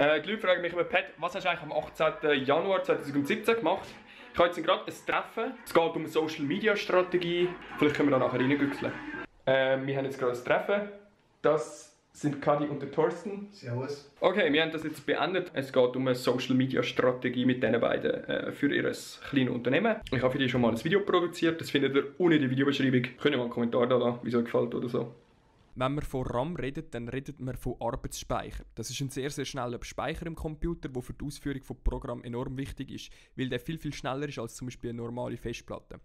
Die Leute fragen mich immer, Pat, was hast du eigentlich am 18. Januar 2017 gemacht? Ich habe jetzt gerade ein Treffen. Es geht um eine Social Media Strategie. Vielleicht können wir da nachher reingüchseln. Wir haben jetzt gerade ein Treffen. Das sind Kadi und der Thorsten. Servus. Okay, wir haben das jetzt beendet. Es geht um eine Social Media Strategie mit diesen beiden für ihr kleines Unternehmen. Ich habe für die schon mal ein Video produziert. Das findet ihr unten in der Videobeschreibung. Könnt ihr mal einen Kommentar da lassen, wie es euch gefällt oder so. Wenn man von RAM redet, dann redet man von Arbeitsspeicher. Das ist ein sehr, sehr schneller Speicher im Computer, der für die Ausführung von Programmen enorm wichtig ist, weil der viel, viel schneller ist als zum Beispiel eine normale Festplatte.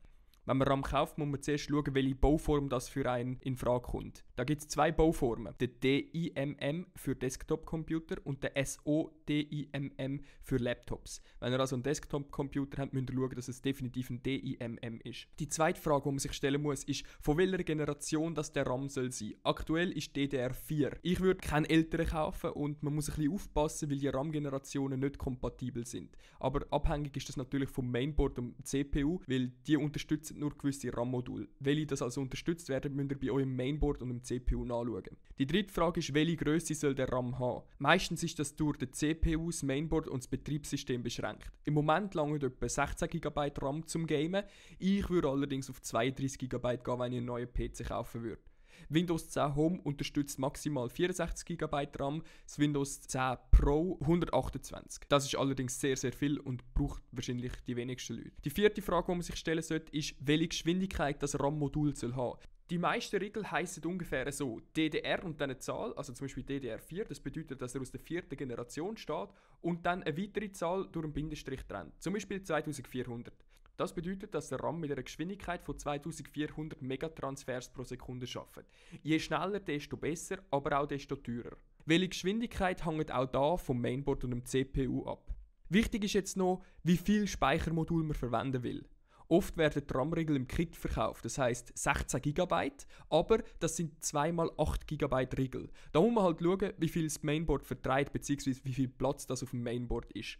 Wenn man RAM kauft, muss man zuerst schauen, welche Bauform das für einen in Frage kommt. Da gibt es zwei Bauformen. Der DIMM für Desktop-Computer und der SODIMM für Laptops. Wenn ihr also einen Desktop-Computer habt, müsst ihr schauen, dass es definitiv ein DIMM ist. Die zweite Frage, die man sich stellen muss, ist, von welcher Generation das der RAM soll sein. Aktuell ist DDR4. Ich würde keinen älteren kaufen und man muss ein bisschen aufpassen, weil die RAM-Generationen nicht kompatibel sind. Aber abhängig ist das natürlich vom Mainboard und CPU, weil die unterstützen nur gewisse RAM-Module. Welche das also unterstützt werden, müsst ihr bei eurem Mainboard und dem CPU nachschauen. Die dritte Frage ist, welche Größe soll der RAM haben? Meistens ist das durch den CPU, das Mainboard und das Betriebssystem beschränkt. Im Moment langt etwa 16 GB RAM zum Gamen. Ich würde allerdings auf 32 GB gehen, wenn ich einen neuen PC kaufen würde. Windows 10 Home unterstützt maximal 64 GB RAM, das Windows 10 Pro 128. Das ist allerdings sehr, sehr viel und braucht wahrscheinlich die wenigsten Leute. Die vierte Frage, die man sich stellen sollte, ist, welche Geschwindigkeit das RAM-Modul soll haben. Die meisten Regeln heissen ungefähr so: DDR und dann eine Zahl, also zum Beispiel DDR4, das bedeutet, dass er aus der 4. Generation steht, und dann eine weitere Zahl durch einen Bindestrich trennt, zum Beispiel 2400. Das bedeutet, dass der RAM mit einer Geschwindigkeit von 2400 Megatransfers pro Sekunde arbeitet. Je schneller, desto besser, aber auch desto teurer. Welche Geschwindigkeit hängt auch da vom Mainboard und dem CPU ab. Wichtig ist jetzt noch, wie viel Speichermodul man verwenden will. Oft werden die RAM-Riegel im Kit verkauft, das heisst 16 GB, aber das sind 2x8 GB Riegel. Da muss man halt schauen, wie viel das Mainboard vertreibt bzw. wie viel Platz das auf dem Mainboard ist.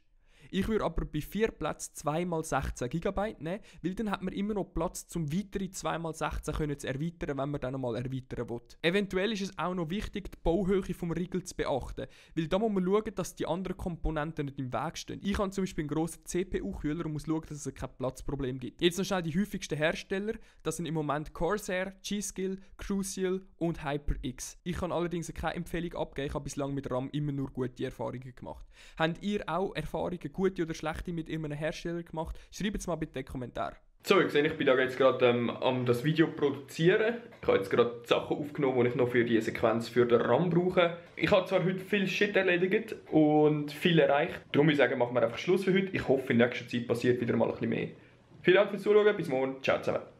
Ich würde aber bei 4 Plätzen 2x16 GB nehmen, weil dann hat man immer noch Platz, um weitere 2x16 zu erweitern, wenn man dann einmal erweitern will. Eventuell ist es auch noch wichtig, die Bauhöhe vom Riegel zu beachten, weil da muss man schauen, dass die anderen Komponenten nicht im Weg stehen. Ich habe zum Beispiel einen grossen CPU-Kühler und muss schauen, dass es kein Platzproblem gibt. Jetzt noch schnell die häufigsten Hersteller. Das sind im Moment Corsair, G-Skill, Crucial und HyperX. Ich kann allerdings keine Empfehlung abgeben, ich habe bislang mit RAM immer nur gute Erfahrungen gemacht. Habt ihr auch Erfahrungen, gute oder schlechte, mit irgendeinem Hersteller gemacht? Schreibt es mal bitte in den Kommentaren. So, ich sehe, ich bin da jetzt gerade am das Video produzieren. Ich habe jetzt gerade die Sachen aufgenommen, die ich noch für die Sequenz für den RAM brauche. Ich habe zwar heute viel Shit erledigt und viel erreicht. Darum würde ich sagen, machen wir einfach Schluss für heute. Ich hoffe, in nächster Zeit passiert wieder mal ein bisschen mehr. Vielen Dank fürs Zuschauen, bis morgen. Ciao zusammen.